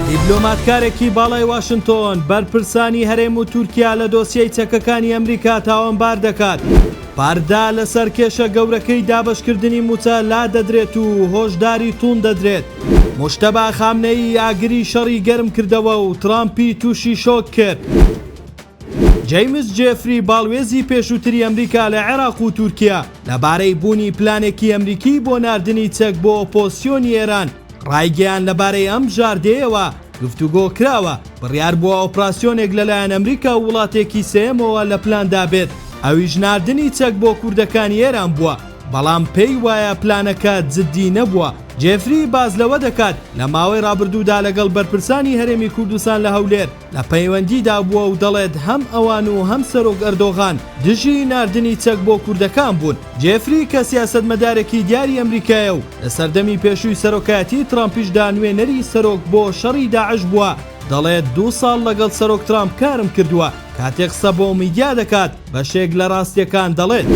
دیبلۆماتکارێکی باڵای واشنتۆن بەرپرسانی هەرێم و تورکیا لە دۆسیەی چەکەکانی ئەمریکا تاوانبار دەکات. پەردە لەسەر کێشە گەورەکەی دابەشکردنی مووچە لادەدرێت و هۆشداری توند دەدرێت. موجتەبا خامنەیی ئاگری شەڕی گەرم کردەوە و ترامپی تووشی شۆک کرد. جەیمس جێفری باڵوێزی پێشووتری ئەمریکا لە عێراق و تورکیا لەبارەی بوونی پلانێکی ئەمریکی بۆ ناردنی چەک بۆ ئۆپۆزسیۆنی ئێران ڕایگەیاند لەبارەی ئەم بژاردەیەوە گفتوگۆ کراوە، بڕیار بووە ئۆپراسیۆنێک لەلایەن ئەمریکا و وڵاتێکی سێیەمەوە لە پلاندا بێت، ئەویش ناردنی چەک بۆ کوردەکانی ئێران بووە، بەڵام پێی وایە پلانەکە جددی نەبووە. جێفری باس لەوە دەکات، لە ماوەی ڕابردوودا لەگەڵ بەرپرسانی هەرێمی کوردستان لە هەولێر لە پەیوەندیدا بووە و دەڵێت هەم ئەوان و هەم سەرۆک ئەردۆغان دژی ناردنی چەک بۆ کوردەکان بوون. جێفری کە سیاسەتمەدارێکی دیاری ئەمریکایە و لە سەردەمی پێشووی سەرۆکایەتی ترامپیشدا نوێنەری سەرۆک بۆ شەڕی داعش بووە، دەڵێت دوو ساڵ لەگەڵ سەرۆک ترامپ کارم کردووە، کاتێک قسە بۆ میدیا دەکات بەشێک لە ڕاستییەکان دەڵێت.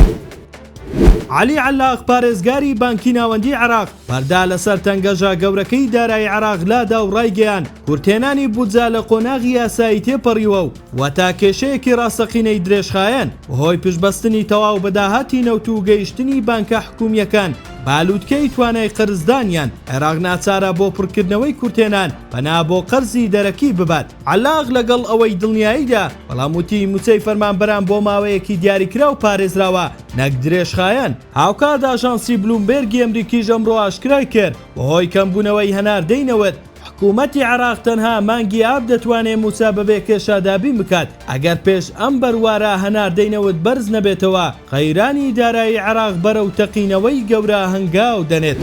عەلی عەلاق پارێزگاری بانکی ناوەندیی عێراق پەردە لەسەر تەنگەژە گەورەکەی دارایی عێراق لادا و ڕایگەیاند، کورتهێنانی بودجە لە قۆناغی یاسایی تێپەڕیوە و وەتا کێشەیەکی ڕاستەقینەی درێژخایەن بەهۆی پشتبەستنی تەواو بە داهاتی نەوت و گەیشتنی بانکە حکومییەکان بە لوتکەی توانای قەرزدانیان، عێراق ناچارە بۆ پڕکردنەوەی کورتهێنان پەنا بۆ قەرزی دەرەکی ببات. عەلاق لەگەڵ ئەوەی دڵنیایی دا، بەڵام وتی موچەی فەرمانبەران بۆ ماوەیەکی دیاریکراو پارێزراوە نەک درێژخایەن. هاوکات ئاژانسی بلومبێرگی ئەمریکیش ئەمڕۆ ئاشکرای کرد، بەهۆی کەمبوونەوەی هەناردەی نەوت، حکومەتی عێراق تەنها مانگی ئاب دەتوانێ موچە بەبێ کێشە دابین بکات، ئەگەر پێش ئەم بەروارە هەناردەی نەوت بەرز نەبێتەوە، قەیرانی دارایی عێراق بەرەو تەقینەوەی گەورە هەنگاو دەنێت.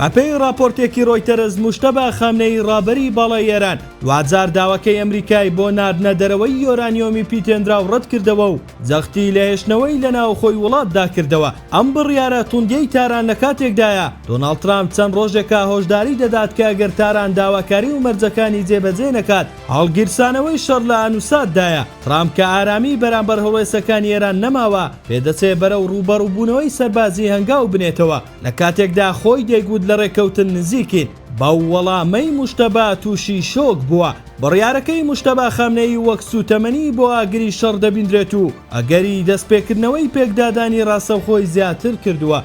بەپێی ڕاپۆرتێکی ڕۆیتەرز، موجتەبا خامنەیی ڕابەری باڵای ئێران دواجار داواکەی ئەمریکای بۆ ناردنە دەرەوەی یۆرانیۆمی پیتێندراو ڕەتکردەوە و جەختی لە هێشتنەوەی لە ناوخۆی وڵاتدا کردەوە. ئەم بڕیارە توندیەی تاران لە کاتێکدایە، دۆناڵد ترامپ چەند ڕۆژێکە هۆشداری دەدات کە ئەگەر تاران داواکاری و مەرجەکانی جێبەجێ نەکات، هەڵگیرسانەوەی شەڕ لە ئانوساتدایە. ترامپ کە ئارامی بەرامبەر هەڵوێستەکانی ئێران نەماوە، پێدەچێ بەرەو ڕووبەڕووبوونەوەی سەربازی هەنگاو بنێتەوە. لە کاتێکدا خۆی دەیگوت لە ڕێککەوتن نزیکین، بەو وەڵامەی موجتەبا تووشی شۆک بووە. بڕیارەکەی موجتەبا خامنەیی وەک سووتەمەنی بۆ ئاگری شەڕ دەبیندرێت و ئەگەری دەستپێکردنەوەی پێکدادانی ڕاستەوخۆی زیاتر کردووە.